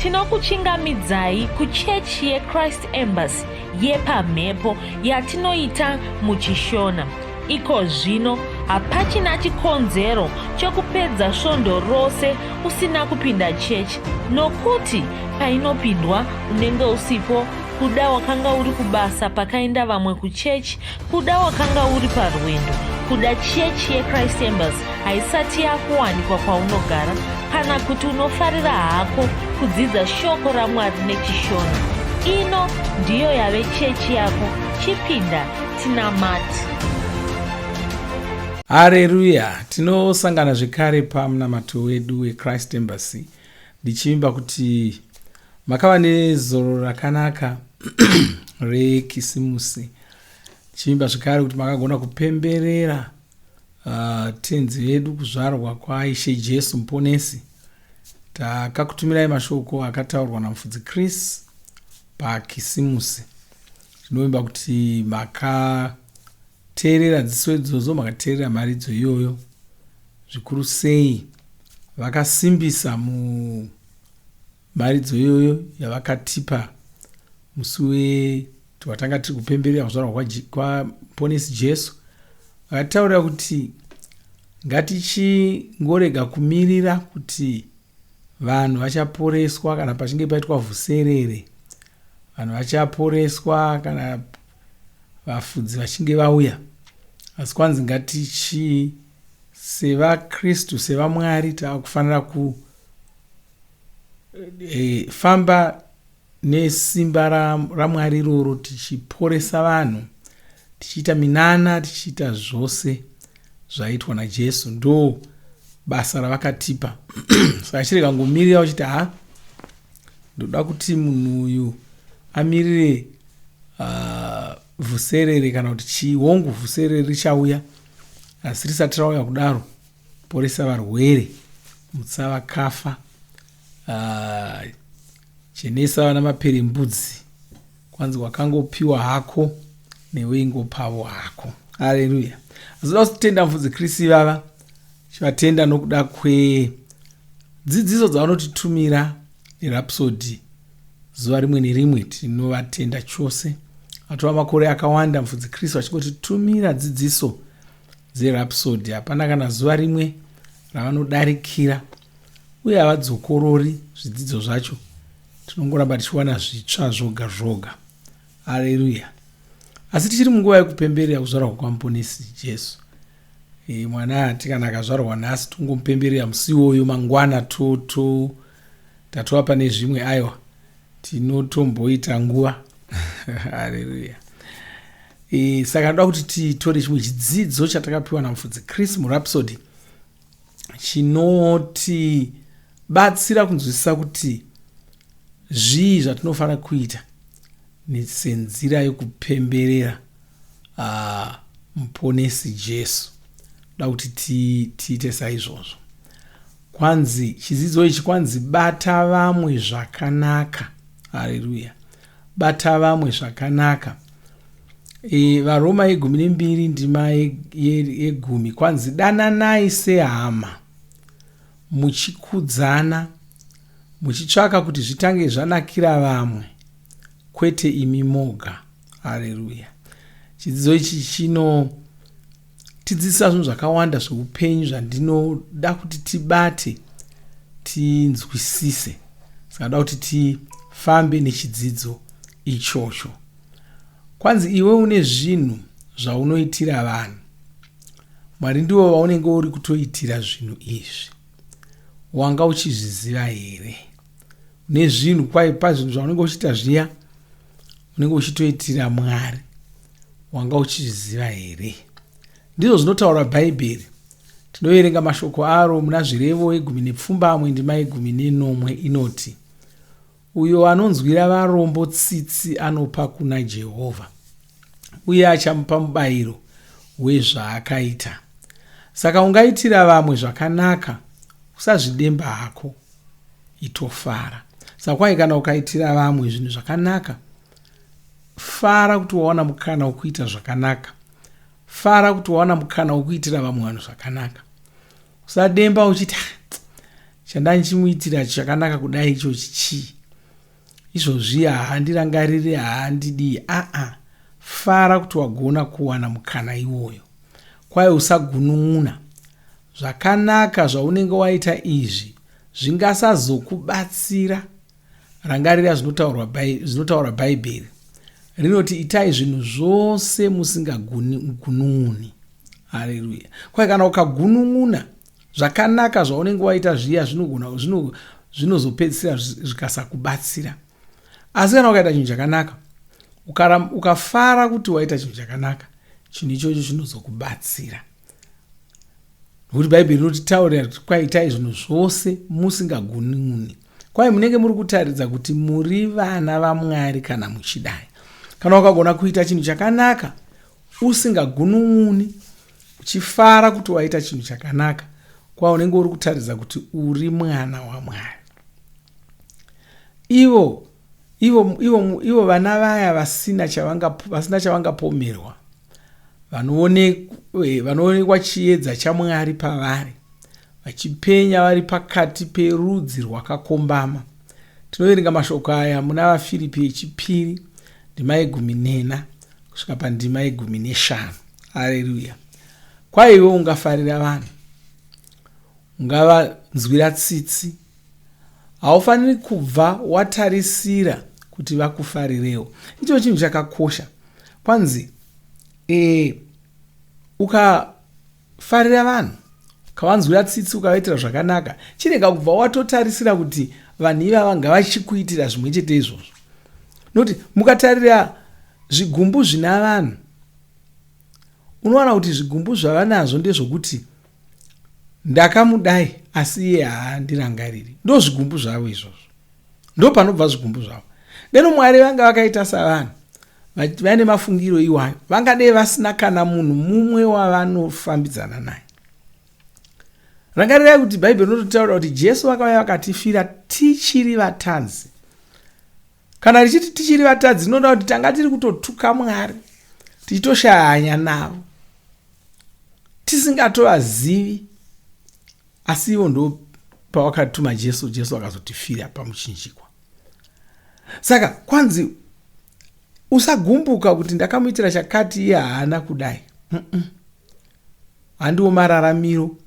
Tinokuchingamidzai kuchechi yeChrist Embassy yepamhepo yatinoita muchiShona. Iko zvino hapachina chikonzero chekupedza svondo rose usina kupinda chechi nokuti painopindwa unenge usipo kuda wakanga uri kubasa pakaenda vamwe kuchechi kuda wakanga uri parwendo kuda chechi yechrist embassy haisati yakuwanikwa kwaunogara kana kuti unofarira hako kudzidza shoko ramwari nechishona ino ndiyo yave chechi yako chipinda tinamati hareruya tinosangana zvekare pamunamato wedu wechrist embassy ndichivimba kuti makava nezororo rakanaka rekisimusi ndichivimba zvekare kuti makagona kupemberera uh, tenzi vedu kuzvarwa kwaishe jesu muponesi takakutumirai mashoko akataurwa namufudzi chris pakisimusi tinovimba kuti makateerera dzidziso idzodzo makateerera mharidzo iyoyo zvikuru sei vakasimbisa mumharidzo iyoyo yavakatipa musi wetwatanga tiri kupemberera kuzvarwa kwamuponesi jesu vakataurira kuti ngatichingorega kumirira kuti vanhu vachaporeswa kana pachinge paitwa vhuserere vanhu vachaporeswa kana vafudzi vachinge vauya asi kwanzi ngatichi sevakristu sevamwari tava kufanira kufamba e, nesimba ramwari iroro tichiporesa vanhu tichiita minana tichiita zvose zvaitwa najesu ndo basa ravakatipa saka chirega ngomirira uchiti ha ndoda kuti munhu uyu amirire uh, vhuserere kana kuti chii hongu vhuserere richauya asi risati rauya kudaro poresa varwere mutsa vakafa uh, chenesa vana maperembudzi kwanzi wakangopiwa hako newe ingopavo hako haleluya azoda kutenda mufudzi krisi ivava chivatenda nokuda kwedzidziso dzavanotitumira nerapsody zuva rimwe nerimwe tinovatenda chose atova makore akawanda mufudzi kristu vachingotitumira dzidziso dzerapsody hapana kana zuva rimwe ravanodarikira uye havadzokorori zvidzidzo zvacho tinongoramba tichiwana zvitsva zvoga zvoga aleluya asi tichiri munguva yekupemberera kuzvarwa kwamuponesi jesu e, mwana ati kana akazvarwa nhasi tongomupemberera musi iwoyo mangwana toto tatova pane zvimwe aiwa tinotomboita nguva haleluya e, saka ndoda kuti titore chimwe chidzidzo chatakapiwa namufudzi chris murapsody chinotibatsira kunzwisisa kuti zvii zvatinofanira kuita senzira yekupemberera uh, muponesi jesu da kuti tiite saizvozvo kwanzi chidzidzo ichi kwanzi bata vamwe zvakanaka haleluya bata vamwe zvakanaka e, varoma yegumi nembiri ndima yegumi ye, ye kwanzi dananai sehama muchikudzana muchitsvaka kuti zvitange zvanakira vamwe kwete imi moga haleluya chidzidzo ichi chino tidzidzisa zvinhu zvakawanda zveupenyu zvandinoda kuti tibate tinzwisise saka ndoda kuti tifambe nechidzidzo ichocho kwanzi iwe une zvinhu zvaunoitira vanhu mwari ndivo vaunenge uri kutoitira zvinhu izvi wanga uchizviziva here une zvinhu kwai pazvinhu zvaunenge uchiita zviya unenge uchitoitira mwari wanga uchizviziva here ndizvo zvinotaura bhaibheri tinoverenga mashoko aro muna zvirevo yegumi nepfumbamwe ndima yegumi nenomwe inoti uyo anonzwira varombo tsitsi anopa kuna jehovha uye achamupa mubayiro wezvaakaita saka ungaitira vamwe zvakanaka usazvidemba hako itofara saka kwai kana ukaitira vamwe zvinhu zvakanaka fara kuti wawana mukana wekuita zvakanaka fara kuti wawana mukana wekuitira vamwe vanhu zvakanaka usademba uchiti ah, Chandandichimuitira chakanaka kudai ichochi chii? Izvozvi haandirangariri haandidii aa fara kuti wagona kuwana mukana iwoyo. Kwai usagunun'una. Zvakanaka zvaunenge waita izvi zvingasazokubatsira. Rangarira zvinotaura Bhaibheri. Rinoti itai zvinhu zvose musingagunun'uni. Haleluya. Kwai kana ukagunun'una zvakanaka zvaunenge waita zviya zvinogona zvinozopedzisira zvikasakubatsira. Asi kana ukaita chinhu chakanaka, ukafara kuti waita chinhu chakanaka, chinhu ichocho chinozokubatsira. Nokuti Bhaibheri rinotitaurira kuti kwai itai zvinhu zvose musingagunun'uni. Kwai munenge muri kutaridza kuti muri vana vaMwari kana muchidai. Kana ukagona kuita chinhu chakanaka usingagunun'uni, uchifara kuti waita chinhu chakanaka, kwa unenge uri kutaridza kuti uri mwana waMwari. Ivo ivo ivo ivo vana vaya vasina chavanga vasina chavangapomerwa vanoonekwa chiedza chaMwari pavari, vachipenya vari pakati perudzi rwakakombama. Tinoverenga mashoko aya muna vaFiripi yechipiri ndima yegumi nena kusvika pandima yegumi neshanu. Hareruya! Kwaiwe ungafarira vanhu, ungavanzwira tsitsi. Haufaniri kubva watarisira kuti vakufarirewo. Icho chinhu chakakosha. Kwanzi e, ukafarira vanhu ukavanzwira tsitsi ukavaitira zvakanaka chirega kubva watotarisira kuti vanhu ivava ngavachikuitira zvimwe chete izvozvo nokuti mukatarira zvigumbu zvina vanhu Unowana kuti zvigumbu zvavanazvo ndezvokuti ndakamudai asi iye haandirangariri. Ndozvigumbu zvavo izvozvo. Ndopanobva zvigumbu zvavo. Deno Mwari vanga vakaita savanhu vaine mafungiro iwayo, vangadei vasina kana munhu mumwe wavanofambidzana naye. Rangarirai kuti Bhaibheri rinototaura kuti Jesu vakauya vakatifira tichiri vatadzi. Kana richiti tichiri vatadzi rinoda kuti tanga tiri kutotuka Mwari, tichitoshaya hanya navo, tisingatovazivi, asi ivo ndo pavakatuma Jesu, Jesu akazotifira pamuchinjikwa. Saka kwanzi usagumbuka kuti ndakamuitira chakati iye haana kudai. Handiwo mararamiro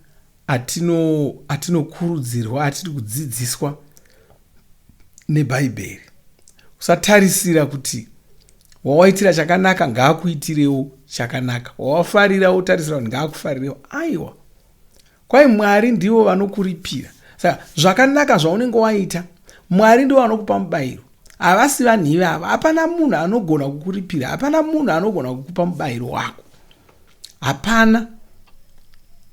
atinokurudzirwa atiri kudzidziswa neBhaibheri. Usatarisira kuti wawaitira chakanaka ngaakuitirewo chakanaka, wawafarira wotarisira kuti ngaakufarirewo. Aiwa, kwai Mwari ndivo vanokuripira. Saka zvakanaka zvaunenge waita, Mwari ndivo vanokupa mubayiro, havasi vanhu ivava. Hapana munhu anogona kukuripira, hapana munhu anogona kukupa mubayiro wako, hapana.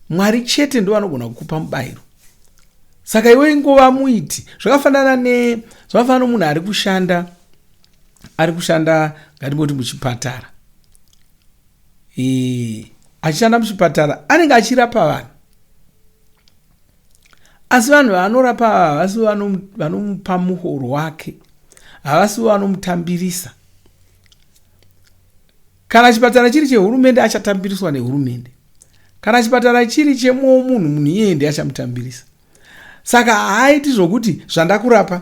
Mwari chete ndivo vanogona kukupa mubayiro. Saka iwe ingova muiti. Zvakafanana ne zvakafanana nomunhu ari kushanda ari kushanda ngatimboti muchipatara. E, achishanda muchipatara anenge achirapa vanhu. Asi vanhu vaanorapa ava havasi vanomupa muhoro wake. Havasi vanomutambirisa. Kana chipatara chiri chehurumende achatambiriswa nehurumende. Kana chipatara chiri chemwowo munhu, munhu iyeye ndiye achamutambirisa. Saka haaiti zvokuti zvandakurapa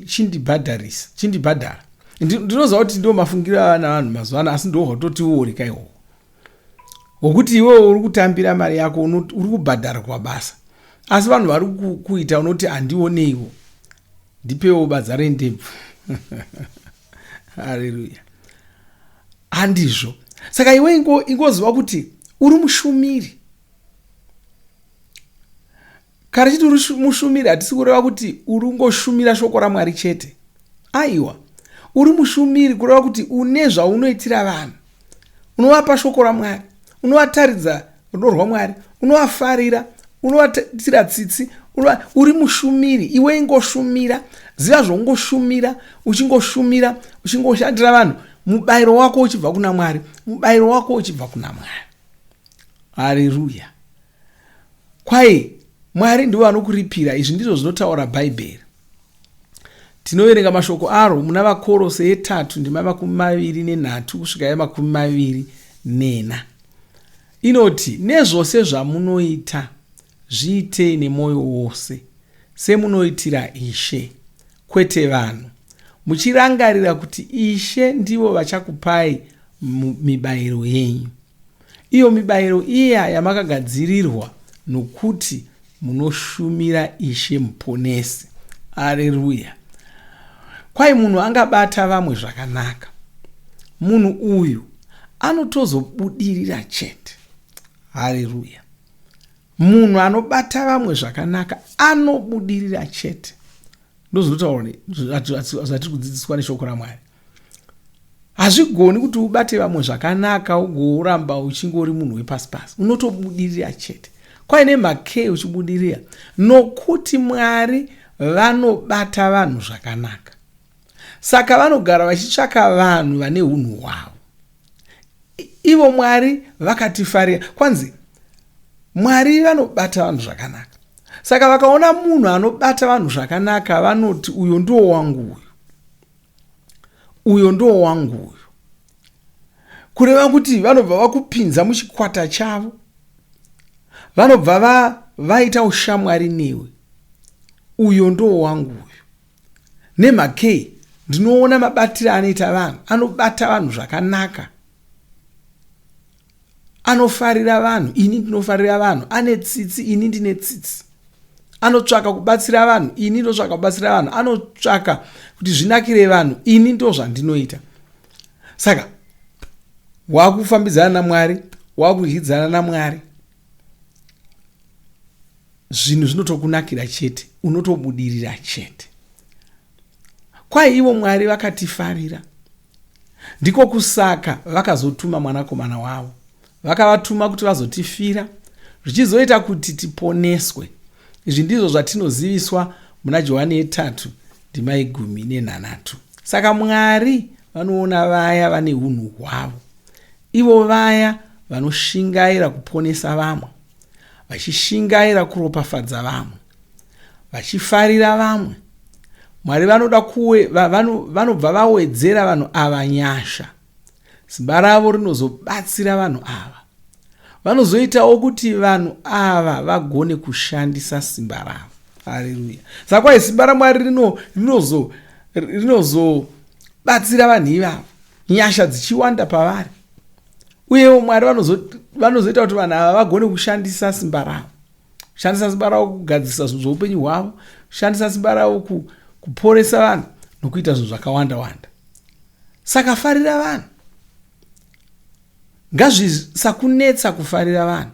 chindibhadharisa, chindibhadhara. Ndinoziva kuti ndiwo mafungiro avana vanhu mazuva ano, asi ndiwo hwatotiworeka ihwohwo. Hwokuti iwewe uri kutambira mari yako, uri kubhadharwa basa. Asi vanhu vari kuita unoti handioneiwo. Ndipewo badza rendebvu. Haleluya. Handizvo. Saka iwe ingoziva kuti uri mushumiri. Kana chiti uri mushumiri hatisi kureva kuti uri kungoshumira shoko raMwari chete. Aiwa. Uri mushumiri kureva kuti une zvaunoitira vanhu. Unovapa shoko raMwari. Unovataridza rudo rwaMwari. Unovafarira. Unovatira tsitsi. Uri mushumiri. Iwe ingoshumira. Ziva zvaungoshumira. Uchingoshumira. Uchingoshandira vanhu. Mubayiro wako uchibva kuna Mwari. Mubayiro wako uchibva kuna Mwari. Hareruya. Kwai Mwari ndivo vanokuripira. Izvi ndizvo zvinotaura Bhaibheri. Tinoverenga mashoko aro muna vaKorose yetatu ndima 23 kusvika yemakumi maviri nena. Inoti, Nezvose zvamunoita, zviitei nemwoyo wose, semunoitira Ishe, kwete vanhu, muchirangarira kuti Ishe ndivo vachakupai mibayiro yenyu. Iyo mibayiro iya yamakagadzirirwa nokuti munoshumira Ishe Muponesi. Areruya! Kwai munhu angabata vamwe zvakanaka. Munhu uyu anotozobudirira chete. Hareruya! Munhu anobata vamwe zvakanaka anobudirira chete. Ndozvinotaura zvatiri kudzidziswa neshoko raMwari. Hazvigoni kuti ubate vamwe zvakanaka ugoramba uchingori munhu wepasi pasi. Unotobudirira chete. Kwaine makei uchibudirira nokuti Mwari vanobata vanhu zvakanaka. Saka vanogara vachitsvaka vanhu vane unhu hwavo. Ivo Mwari vakatifarira. Kwanzi Mwari vanobata vanhu zvakanaka. Saka vakaona munhu anobata vanhu zvakanaka vanoti uyo ndiwo wangu uyu. Uyo ndiwo wangu uyu. Kureva kuti vanobva vakupinza muchikwata chavo. Vanobva va, vaita ushamwari newe. Uyo ndiwo wangu uyu. Nemhakei ndinoona mabatire anoita vanhu, anobata vanhu zvakanaka. Anofarira vanhu, ini ndinofarira vanhu. Ane tsitsi, ini ndine tsitsi. Anotsvaka kubatsira vanhu, ini ndotsvaka kubatsira vanhu. Anotsvaka kuti zvinakire vanhu, ini ndozvandinoita. Saka wakufambidzana naMwari, wakudyidzana naMwari. Zvinhu zvinotokunakira chete, unotobudirira chete. Kwai ivo Mwari vakatifarira. Ndiko kusaka vakazotuma mwanakomana wavo. Vakavatuma kuti vazotifira, zvichizoita kuti tiponeswe. Izvi ndizvo zvatinoziviswa muna Johani yetatu ndima yegumi nenhanhatu. Saka Mwari vanoona vaya vane unhu hwavo. Ivo vaya vanoshingaira kuponesa vamwe, vachishingaira kuropafadza vamwe, vachifarira vamwe. Mwari vanoda kuwe, vano, vanobva vawedzera vanhu ava nyasha. Simba ravo rinozobatsira vanhu ava. Vanozoitawo kuti vanhu ava vagone kushandisa simba ravo. Haleluya. Saka kwai simba raMwari rino rinozo rinozobatsira vanhu ivavo. Nyasha dzichiwanda pavari. Uyewo Mwari vanozoita kuti vanhu ava vagone kushandisa simba ravo. Kushandisa simba ravo kugadzirisa zvinhu zveupenyu hwavo, kushandisa simba ravo kuporesa vanhu nokuita zvinhu zvakawanda wanda. Saka farira vanhu. Ngazvisakunetsa kufarira vanhu.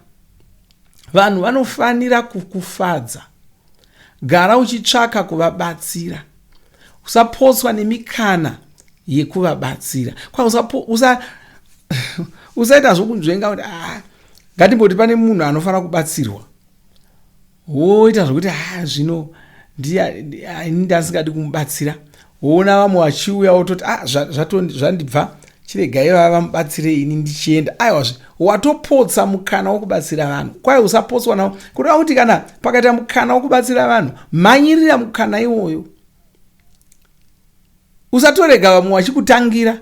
Vanhu vanofanira kukufadza. Gara uchitsvaka kuvabatsira. Usapotswa nemikana yekuvabatsira. Kwa usapo, usa, usaita zvokunzvenga kuti ah, ngatimboti pane munhu anofanira kubatsirwa. Woita zvokuti ah, zvino ini ndasingadi kumubatsira. Woona vamwe vachiuya wototi ah, zvandibva chiregai vava vamubatsire ini ndichienda. Aiwa watopotsa mukana wokubatsira vanhu. Kwai usapotswa nawo. Kureva kuti kana pakaita mukana wokubatsira vanhu, mhanyirira mukana iwoyo. Usatorega vamwe vachikutangira.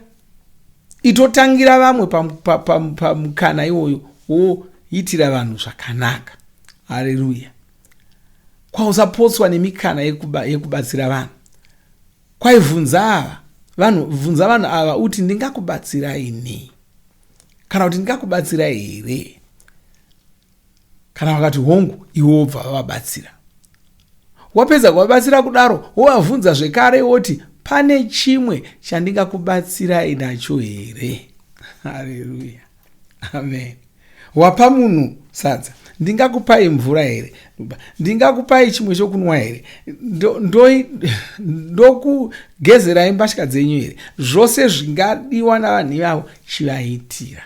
Itotangira vamwe pamukana iwoyo woitira vanhu zvakanaka. Haleluya. Kwausapotswa nemikana yekubatsira vanhu. Kwai bvunza ava vanhu, bvunza vanhu ava uti ndingakubatsirai nei? Kana kuti ndingakubatsirai here? Kana vakati hongu, iwe wobva vavabatsira. Wapedza kuvabatsira kudaro, wovavhunza zvekare woti pane chimwe chandingakubatsirai nacho here? Haleluya. Amen. Wapa munhu sadza, ndingakupai mvura here? Ndingakupai chimwe chokunwa here? Ndokugezerai mbatya dzenyu here? Zvose zvingadiwa navanhu ivavo chivaitira.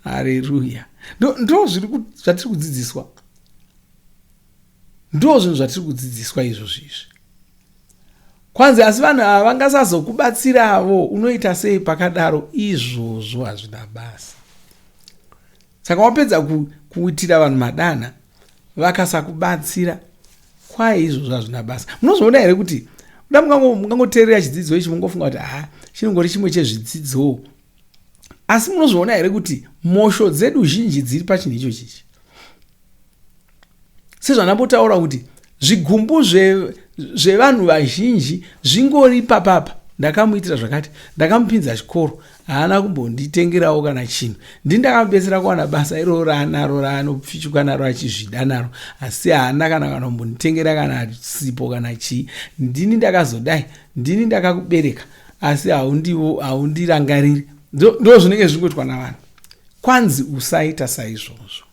Hareruya. Ndo zvatiri kudzidziswa. Ndo zvinhu zvatiri kudzidziswa izvozvi izvi. Kwanzi asi vanhu ava vangasazokubatsiravo, unoita sei pakadaro? Izvozvo hazvina basa. Saka wapedza kuitira vanhu madanha vakasakubatsira, kwai izvozvo hazvina basa. Munozviona here kuti kuda mungangoteerera chidzidzo ichi mungofunga kuti ha chinongori chimwe chezvidzidzo. Asi munozviona here kuti mosho dzedu zhinji dziri pachinhu ichochi ichi? Sezvandambotaura kuti Zvigumbu zvevanhu vazhinji zvingori papapa. Ndakamuitira zvakati, ndakamupinza chikoro, haana kumbonditengerawo kana chinhu. Ndini ndakamubetsera kuwana basa iroro raanaro raanopfichuka naro achizvida naro, asi haana kana kana kumbonditengera kana sipo kana chii. Ndini ndakazodai, ndini ndakakubereka, asi haundirangariri. Ndo zvinenge zvingoitwa navanhu. Kwanzi usaita saizvozvo.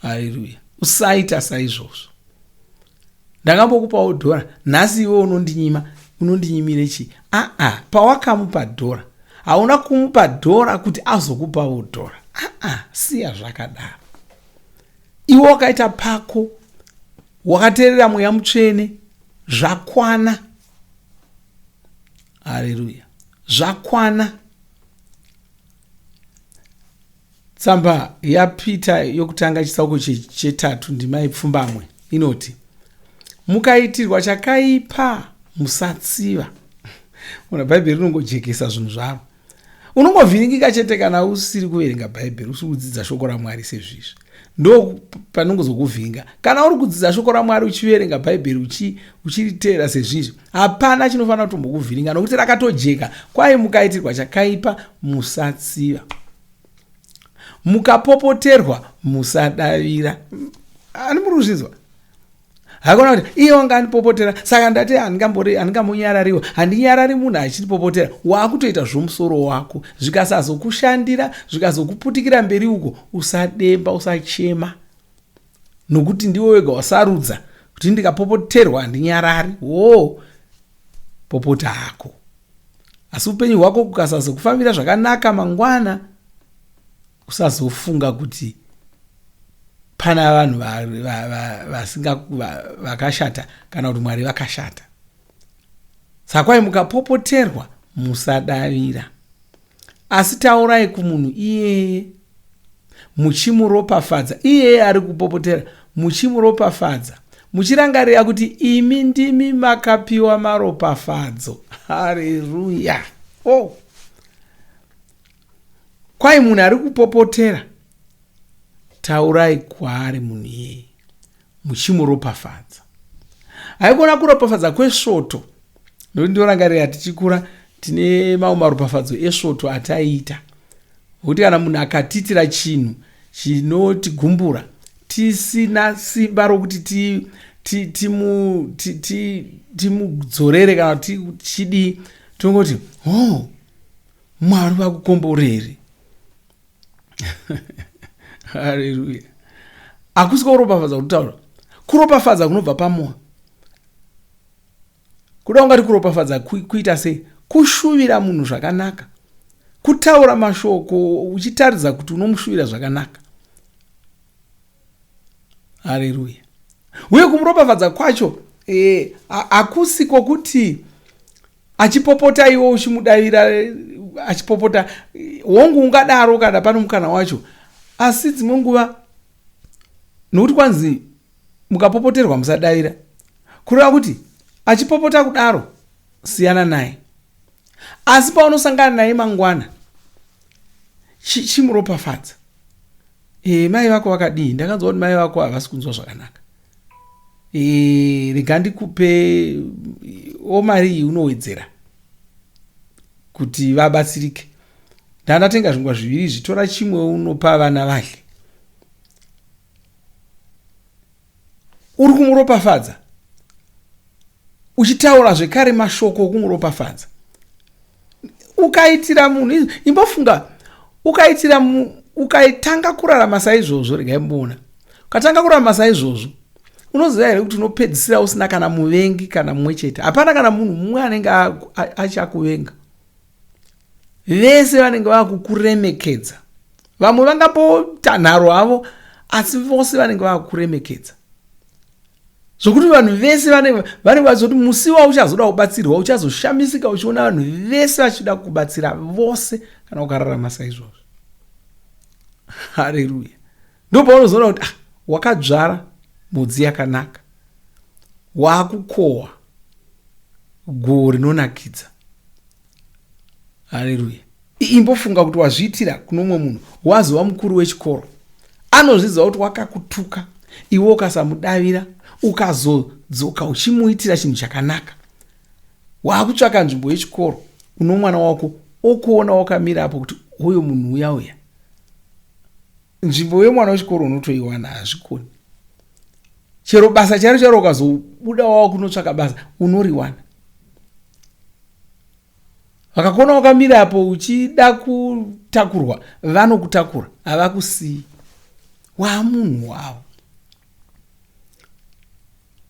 Haleluya. Usaita saizvozvo. Ndakambokupawo dhora, nhasi iwe unondinyima, unondinyimire chii? Aa, pawakamupa dhora, hauna kumupa dhora kuti azokupawo dhora. Aa, siya zvakadaro. Iwe wakaita pako, wakateerera Mweya Mutsvene, zvakwana. Haleluya. Zvakwana. Tsamba yaPita yokutanga chitsauko chetatu ndima yepfumbamwe inoti, Mukaitirwa chakaipa musatsiva. Ona, Bhaibheri rinongojekesa zvinhu zvaro. Unongovhiringika chete kana usiri kuverenga Bhaibheri, usiri kudzidza shoko raMwari sezvizvi. Ndo panongozokuvhiringa. Kana uri kudzidza shoko raMwari uchiverenga Bhaibheri uchiriteera sezvizvi, hapana chinofanira kutombokuvhiringa nokuti rakatojeka. Kwai mukaitirwa chakaipa musatsiva. Mukapopoterwa musadavira. Ani muri kuzvinzwa? Hakuna kuti iye wanga andipopotera saka ndati handingambonyarariwo. Handinyarari munhu achindipopotera. Wakutoita zvomusoro wako. Zvikasazokushandira, zvikazokuputikira mberi uko, usademba, usachema. Nokuti ndiwe wega wasarudza kuti ndikapopoterwa handinyarari. Woo, popota hako. Asi upenyu hwako kukasazokufambira zvakanaka mangwana, usazofunga kuti pana vanhu vakashata kana kuti Mwari vakashata. Saka kwai mukapopoterwa musadavira, asi taurai kumunhu iyeye muchimuropafadza, iyeye ari kupopotera muchimuropafadza, muchirangarira kuti imi ndimi makapiwa maropafadzo. Hareruya! Oh, kwai munhu ari kupopotera, taurai kwaari munhu iyeye muchimuropafadza. Haikona kuropafadza kwesvoto, nokuti ndinorangarira tichikura tine mamwe maropafadzo esvoto ataiita, nokuti kana munhu akatiitira chinhu chinotigumbura tisina simba rokuti timudzorere kana tichidii, tinongoti oh, Mwari vakukomborere. Haleluya. Hakusi kuropafadza kutaura, kuropafadza kunobva pamoyo. Kuda ungati kuropafadza kuita sei? Kushuvira munhu zvakanaka, kutaura mashoko uchitaridza kuti unomushuvira zvakanaka. Haleluya. Uye kumuropafadza kwacho hakusi kwokuti achipopota iwe uchimudavira achipopota. Hongu, ungadaro kana pano mukana wacho, asi dzimwe nguva nokuti kwanzi mukapopoterwa musadavira, kureva kuti achipopota kudaro siyana naye, asi paunosangana naye mangwana chimuropafadza. Mai vako vakadii? Ndakanzwa kuti mai vako havasi kunzwa zvakanaka. Rega ndikupe o mari iyi unowedzera kuti vabatsirike. Ndandatenga zvingwa zviviri izvi, tora chimwe unopa vana vadye. Uri kumuropafadza uchitaura zvekare mashoko okumuropafadza. Ukaitira munhu, imbofunga, ukaitira ukaitanga kurarama saizvozvo, regai mboona, ukatanga kurarama saizvozvo, unoziva here kuti unopedzisira usina kana muvengi kana mumwe chete? Hapana kana munhu mumwe anenge achakuvenga. Vese vanenge vakukuremekedza. Vamwe vangambota nharo havo, asi vose vanenge vakukuremekedza. Zvokuti vanhu vese vanenge vazoti musi wauchazoda kubatsirwa, uchazoshamisika uchiona vanhu vese vachida kukubatsira vose, kana ukararama saizvozvo. Haleluya. Ndipo paunozoona kuti wakadzvara mhodzi yakanaka, wakukohwa goho rinonakidza. Haleluya. Imbofunga kuti wazviitira kuno umwe munhu, wazova mukuru wechikoro, anozviziva kuti wakakutuka, iwe ukasamudavira, Ukazodzoka uchimuitira chinhu chakanaka, waakutsvaka nzvimbo yechikoro, uno mwana wako okuona wakamira apo kuti uyo munhu uya uya, nzvimbo yemwana wechikoro unotoiwana, hazvikoni. Chero basa chairo chairo ukazobuda wava kunotsvaka basa unoriwana. Vakakuona wakamira apo uchida kutakurwa, vanokutakura, havakusii, waamunhu wavo.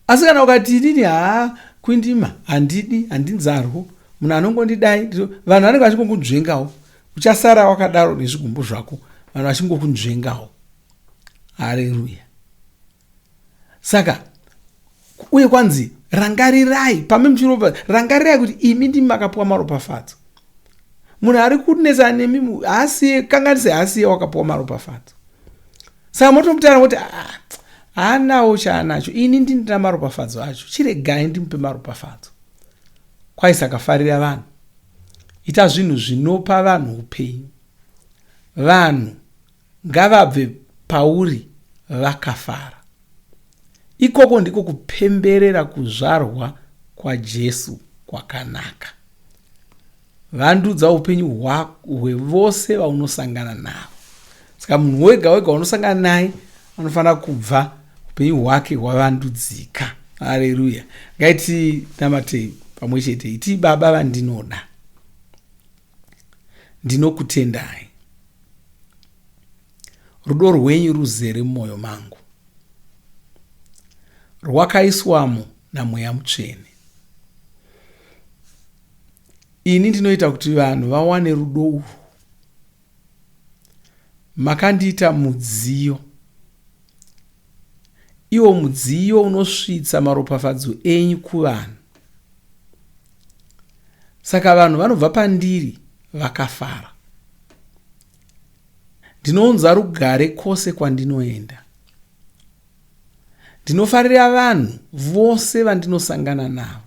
Asi kana ukati inini haa kwindima handidi, handinzarwo, munhu anongondidai, vanhu vanenge vachingokunzvengawo, uchasara wakadaro nezvigumbu zvako, vanhu vachingokunzvengawo. Hareruya. Saka uye kwanzi rangarirai pame muchiropa, rangarirai kuti imi ndimi makapiwa maropafadzo. Munhu ari kunetsana nemi haasiye, kanganise haasiye wakapiwa maropafadzo. Saka motomutaura kuti ah, haanawo chaanacho, ini ndindina maropafadzo acho, chiregai ndimupe maropafadzo. Kwai saka farira vanhu, ita zvinhu zvinopa vanhu upenyu. Vanhu ngavabve pauri vakafara. Ikoko ndiko kupemberera kuzvarwa kwaJesu kwakanaka. Vandudza upenyu hwevose vaunosangana navo. Saka munhu wega wega unosangana naye anofanira kubva upenyu hwake hwavandudzika. Hareruya. Ngaitinamatei pamwe chete. Iti, Baba vandinoda, ndinokutendai. Rudo rwenyu ruzere mumwoyo mangu. Rwakaiswamo naMweya Mutsvene. Ini ndinoita kuti vanhu vawane rudo urwu. Makandiita mudziyo. Iwo mudziyo unosvitsa maropafadzo enyu kuvanhu. Saka vanhu vanobva pandiri vakafara. Ndinounza rugare kwose kwandinoenda. Ndinofarira vanhu vose vandinosangana navo.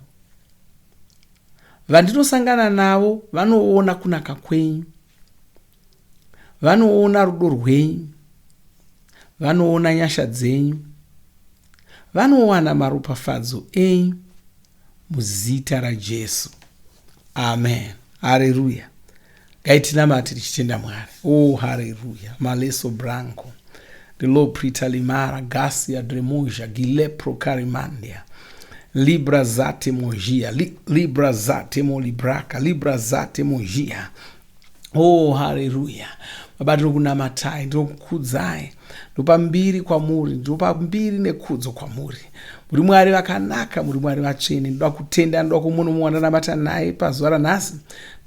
Vandinosangana navo vanoona kunaka kwenyu. Vanoona rudo rwenyu. Vanoona nyasha dzenyu. Vanowana maropafadzo enyu muzita raJesu. Amen. Haleluya. Ngaitinamate tichitenda Mwari. Oh, haleluya. Maleso branco. Ndilo prita limara gasia dremoja gilepro karimandia. Libra zate mojia. Li, libra zate molibraka. Libra zate mojia. Oh, haleluya. Baba, ndinokunamatai, ndinokukudzai. Ndopa mbiri kwamuri, ndopa mbiri nekudzo kwamuri. Muri Mwari vakanaka, muri Mwari vatsvene. Ndoda kutenda, ndoda kumuno mumwe wandanamata naye pazuva ranhasi.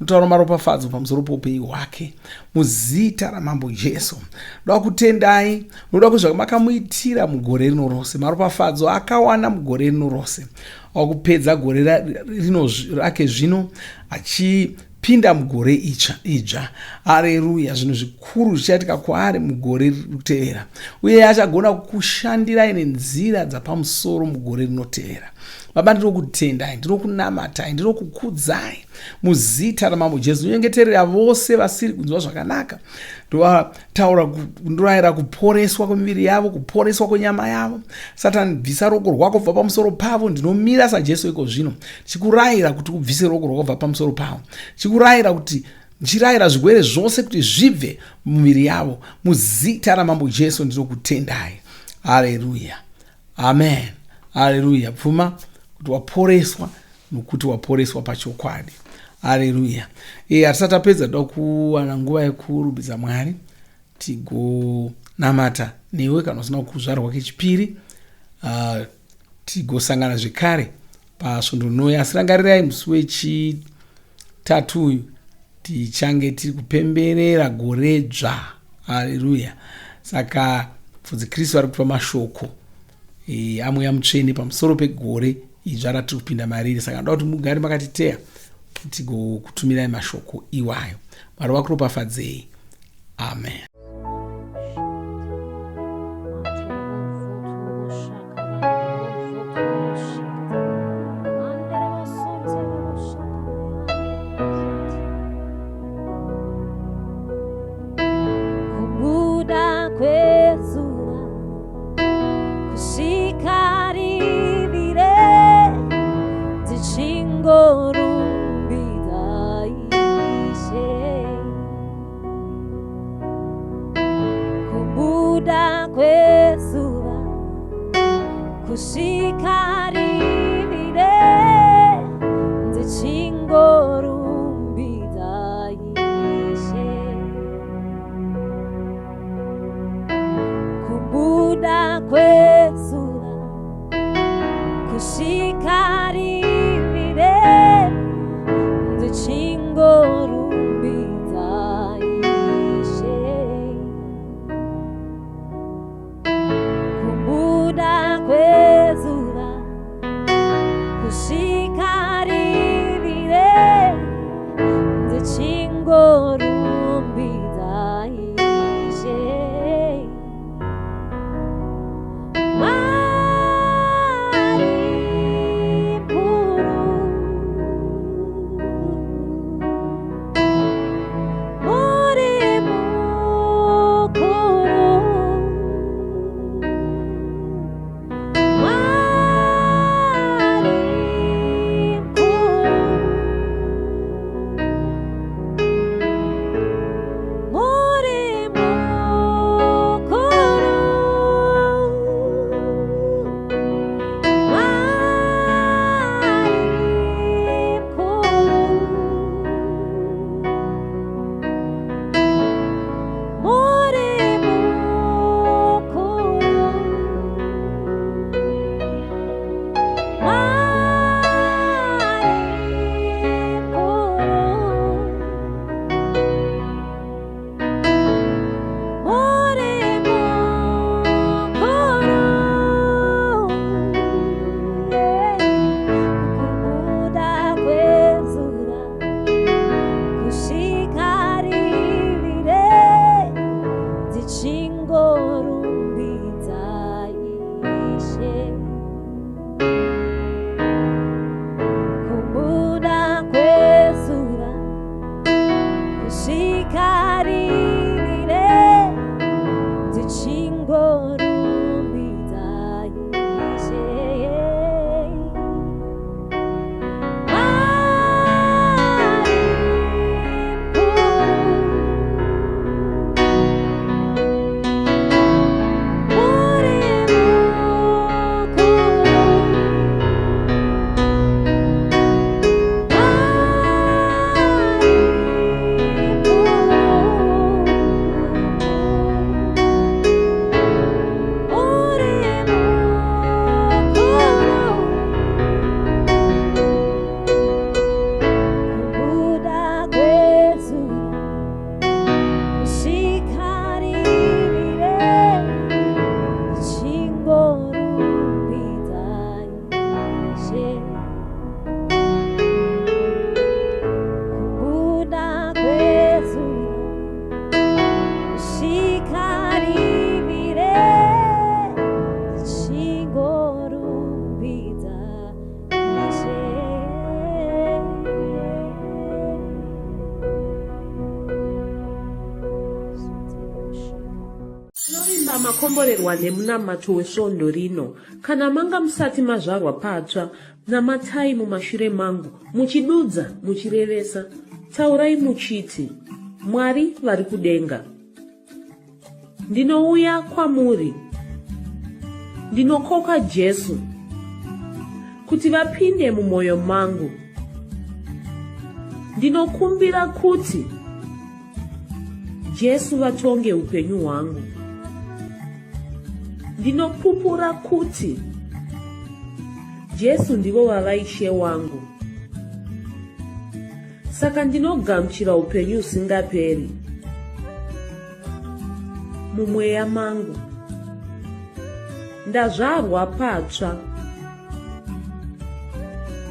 Ndotaura maropafadzo pamusoro poupenyu hwake muzita raMambo Jesu. Ndoda kutendai, ndoda kuzvamakamuitira mugore rino rose, maropafadzo akawana mugore rino rose. Wakupedza gore rino rake zvino achi pinda mugore itsva idzva. Areruya! Zvinhu zvikuru zvichaitika kwaari mugore riri kutevera, uye achagona kukushandirai nenzira dzapamusoro mugore rinotevera. Baba, ndinokutendai, ndinokunamatai, ndinokukudzai muzita raMambo Jesu. Ndinyengeterera vose vasiri kunzwa zvakanaka, ndovataura, ndorayira kuporeswa kwemiviri yavo, kuporeswa kwenyama yavo. Satani, bvisa ruoko rwako kubva pamusoro pavo. Ndinomira saJesu iko zvino, ndichikurayira kuti ubvise ruoko rwako kubva pamusoro pavo, ndichikurayira kuti ndichirayira zvirwere zvose kuti zvibve mumiviri yavo muzita raMambo Jesu. Ndinokutendai. Haleluya, amen. Haleluya. Pfuma kuti waporeswa, nokuti waporeswa pachokwadi. Haleluya. E, hatisati tapedza, toda kuwana nguva yekurumbidza Mwari tigonamata newe kana usina kuzvarwa kechipiri. Tigosangana zvekare pasvondo rinouya. Asi rangarirai, musi wechitatu uyu tichange tiri kupemberera goredzva. Haleluya. Saka Mufudzi Kristu ari kupa mashoko e, aMweya Mutsvene pamusoro pegore idzva ratiri kupinda mariri. Saka ndoda kuti mugare makatiteya tigokutumirai mashoko iwayo. Mwari vakuropafadzei. Amen. Kubuda kwezuva kusvika. Ndichingorumbidzai Ishe. Kubuda kwezuva kusvika rivire, ndichingorumbidzai Ishe. Kubuda kwezuva kusvika rivire, ndichingorumbidzai Ishe. Kubuda kwezuva kusvika rivire, ndichingorumbidzai Ishe. Mwari mukuru, muri mukuru, Mwari mukuru, muri mukuru, Mwari mukuru, muri mukuru, Mwari mukuru, muri mukuru. Kubuda kwezuva kusvika rivire, ndichingorumbidzai Ishe. Kubuda kwezuva kusvika rivire, ndichingorumbidzai Ishe. Mwari mukuru, muri mukuru, Mwari mukuru, muri mukuru. Kubuda kwezuva kusvika rivire, ndichingorumbidzai Ishe. Kubuda kwezuva kusvika rivire, ndichingorumbidzai Ishe. Tinovimba makomborerwa nemunamato wesvondo rino. Kana manga musati mazvarwa patsva, namatai mumashure mangu, muchidudza, muchirevesa. Taurai muchiti, Mwari vari kudenga, ndinouya kwamuri. Ndinokoka Jesu kuti vapinde mumwoyo mangu. Ndinokumbira kuti Jesu vatonge upenyu hwangu. Ndinopupura kuti Jesu ndivo vava Ishe wangu. Saka ndinogamuchira upenyu husingaperi mumweya mangu. Ndazvarwa patsva.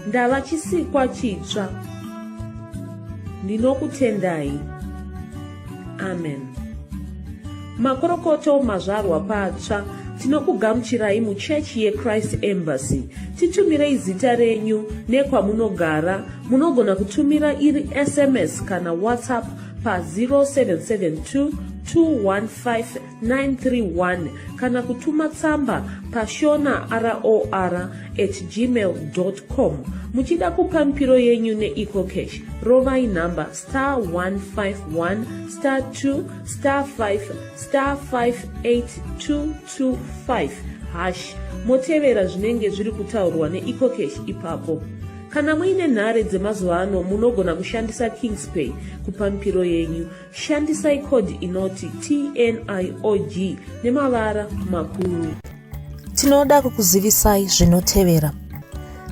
Ndava chisikwa chitsva. Ndinokutendai. Amen. Makorokoto mazvarwa patsva. Tinokugamuchirai muchechi yeChrist Embassy. Titumirei zita renyu nekwamunogara. Munogona kutumira iri SMS kana WhatsApp pa 0772 215931 kana kutuma tsamba pashona ror at gmail com. Muchida kupa mipiro yenyu neEcoCash, rovai nhamba star 151 star 2 star 5 star 58225 hash motevera zvinenge zviri kutaurwa neEcoCash ipapo. Kana muine nhare dzemazuva ano munogona kushandisa Kingspay kupa mipiro yenyu. Shandisai code inoti TNIOG nemavara makuru. Tinoda kukuzivisai zvinotevera.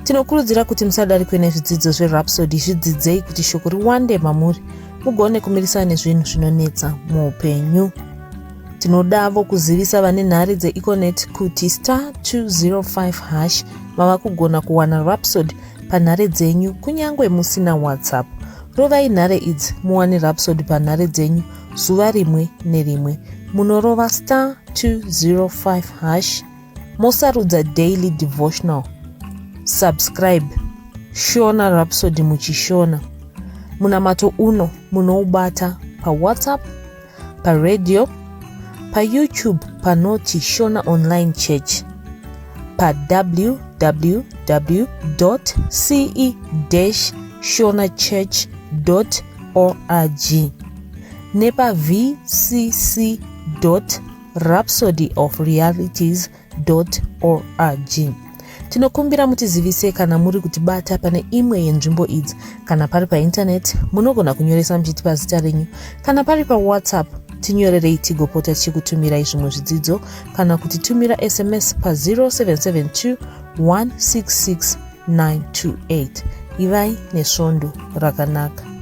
Tinokurudzira kuti musadarikwe nezvidzidzo zveRhapsody, zvidzidzei kuti shoko riwande mamuri mugone kumirisana nezvinhu zvinonetsa muupenyu. Tinodavo kuzivisa vane nhare dzeEconet kuti star 205 hash mava kugona kuwana Rhapsody panhare dzenyu kunyange musina WhatsApp. Rovai nhare idzi muwane Rhapsody panhare dzenyu zuva rimwe nerimwe. Munorova star 205 hash mosarudza daily devotional. Subscribe Shona Rhapsody muchishona. Munamato uno munoubata paWhatsApp, paradio, paYouTube panoti Shona Online Church, pa www.ce-shonachurch.org nepa vcc rhapsodyofrealities.org. Tinokumbira mutizivise kana muri kutibata pane imwe yenzvimbo idzi. Kana pari paintaneti, munogona kunyoresa muchitipa zita renyu. Kana pari paWhatsApp, tinyorerei tigopota tichikutumirai zvimwe zvidzidzo kana kutitumira SMS pa 0772 166 928. Ivai nesvondo rakanaka.